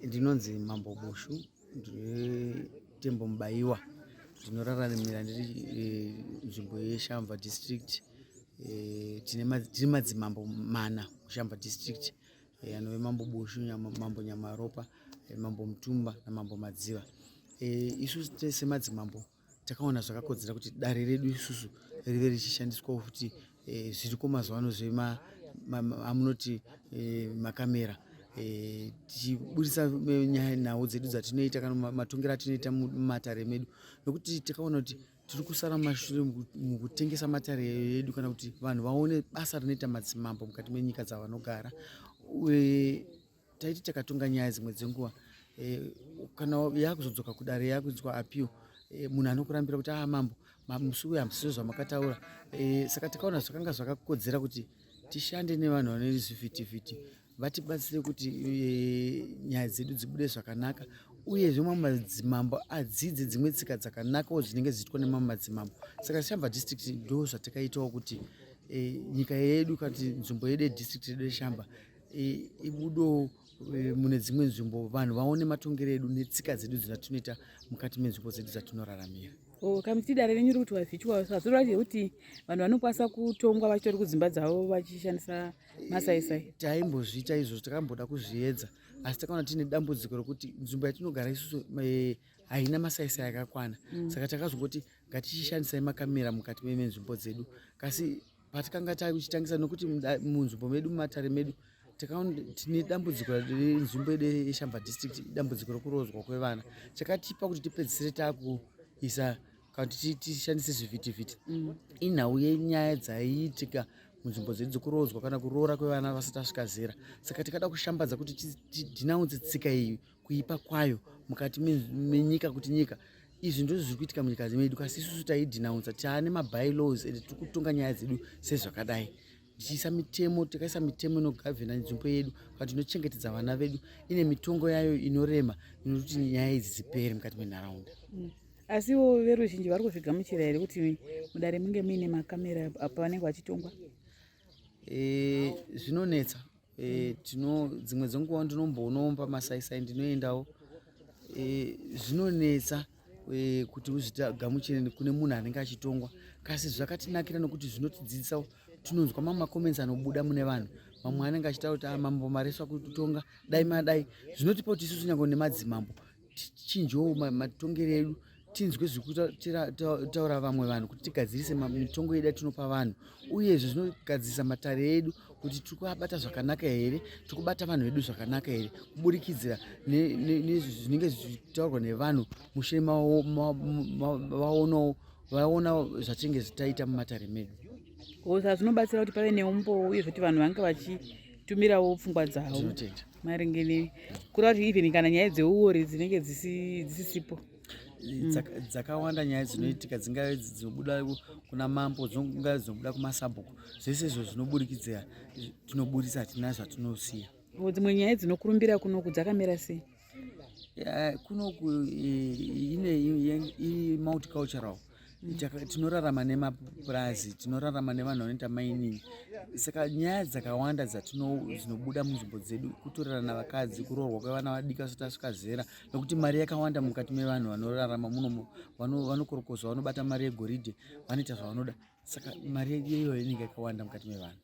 Ndinonzi Mambo Bushu, ndine Tembo Mubaiwa. Ndinoraramira ndiri eh, nzvimbo yeShamva district. Eh, tine madzimambo mana muShamva district eh, anove Mambo Bushu, Mambo Nyamaropa, Mambo Mutumba naMambo Madziva. Isu semadzimambo takaona zvakakodzera kuti dare redu isusu rive richishandiswawo futi eh, zviriko mazuva ano zvema amunoti eh, makamera eh, tichiburitsa nyaya nhau dzedu dzatinoita kana matongero atinoita mumatare medu nokuti takaona kuti tiri kusara mumashure mukutengesa matare edu kana kuti vanhu vaone basa rinoita madzimambo mukati menyika dzavanogara. Taiti takatonga nyaya dzimwe dzenguva e, kana yakuzodzoka kudare yakuinzwa appeal e, munhu anokurambira kuti ah mambo musi uyu hamusizvo zvamakataura e, saka tikaona zvakanga zvakakodzera kuti tishande nevanhu vane zvivhitivhiti vatibatsire kuti e, nyaya dzedu dzibude zvakanaka uyezve mamwe madzimambo adzidze dzimwe tsika dzakanakawo dzinenge dziitwa nemamwe madzimambo. Saka Shamva district ndo zvatakaitawo kuti e, nyika yedu kana kuti nzvimbo yedu yedistrict yedu yeShamva ibudo e, mune dzimwe nzvimbo vanhu vaone matongero edu netsika dzedu dzatinoita mukati menzvimbo dzedu dzatinoraramira. Oh, kamiti dare renyu riri kuti vavhichwa zvazvoreva kuti vanhu vanokwanisa kutongwa vachitori kudzimba dzavo vachishandisa masaisai. Taimbozviita izvozvo, takamboda kuzviedza asi takaona tiine dambudziko rekuti nzvimbo yatinogara isusu e, haina masaisai akakwana. Saka takazongoti ngatichishandisai makamera mukati menzvimbo dzedu kasi patikanga takuchitangisa nokuti munzvimbo medu mumatare medu tine dambudziko renzvimbo yedu yeShamva district, dambudziko rekuroodzwa kwevana chakatipa kuti tipedzisire takuisa kana kuti tishandise zvivhitivhiti. Inhau yenyaya dzaiitika munzvimbo dzedu dzekuroodzwa kana kuroora kwevana vasati vasvika zera. Saka tikada kushambadza kuti tidhinaunze tsika iyi kuipa kwayo mukati menyika kuti nyika izvi ndizvo zviri kuitika munyika medu kasi isusu taidhinaunza taane mabylaws ende tiri kutonga nyaya dzedu sezvakadai tichiisa mitemo. Takaisa mitemo inogavhena nzvimbo yedu kana tinochengetedza vana vedu, ine mitongo yayo inorema inoti nyaya idzi dzipere mukati menharaunda. Asiwo veruzhinji vari kuzvigamuchira here kuti mudare munge muine makamera pavanenge vachitongwa? E, zvinonetsa e, tino dzimwe dzenguva ndinomboonawo pamasaisai ndinoendawo e, zvinonetsa e, kuti uzvigamuchire kune munhu anenge achitongwa kasi zvakatinakira nokuti zvinotidzidzisa. Tinonzwa mamwe macomments anobuda mune vanhu, mamwe anenge achitaura kuti ah, mambo maresva kutonga, dai madai. Zvinotipa kuti isusu nyange nemadzimambo tichinjewo matongero edu, tinzwe zviri kutaura vamwe vanhu kuti tigadzirise mitongo yedu yatinopa vanhu. Uyezve zvinogadzirisa matare edu kuti tiri kuabata zvakanaka here, tiri kubata vanhu vedu zvakanaka here, kuburikidzira nezvinenge zvichitaurwa nevanhu mushure vaonawo vaona zvatinenge taita mumatare medu. Saka zvinobatsira kuti pave neumbowo uye zvekuti vanhu vange vachitumirawo pfungwa dzavo Tinotenda. Maringe ne kureva kuti even kana nyaya dzeuori dzinenge dzisisipo. Dzakawanda nyaya dzinoitika, dzingave dzinobuda kuna mambo, dzingave dzinobuda kumasabhuku, zvese izvo zvinoburikidzira tinoburisa, hatina zvatinosiya. Dzimwe nyaya dzinokurumbira kunoku dzakamira sei? Kunoku ine imulticultural. Tinorarama nemapurazi, tinorarama nevanhu vanoita mining, saka nyaya dzakawanda dzinobuda munzvimbo dzedu kutorerana vakadzi, kuroorwa kwevana vadiki vasati vasvika zera nokuti mari yakawanda mukati mevanhu vanorarama munomu. Vanokorokozwa, vanobata mari yegoridhe, vanoita zvavanoda, saka mari iyoyo inenge yakawanda mukati mevanhu.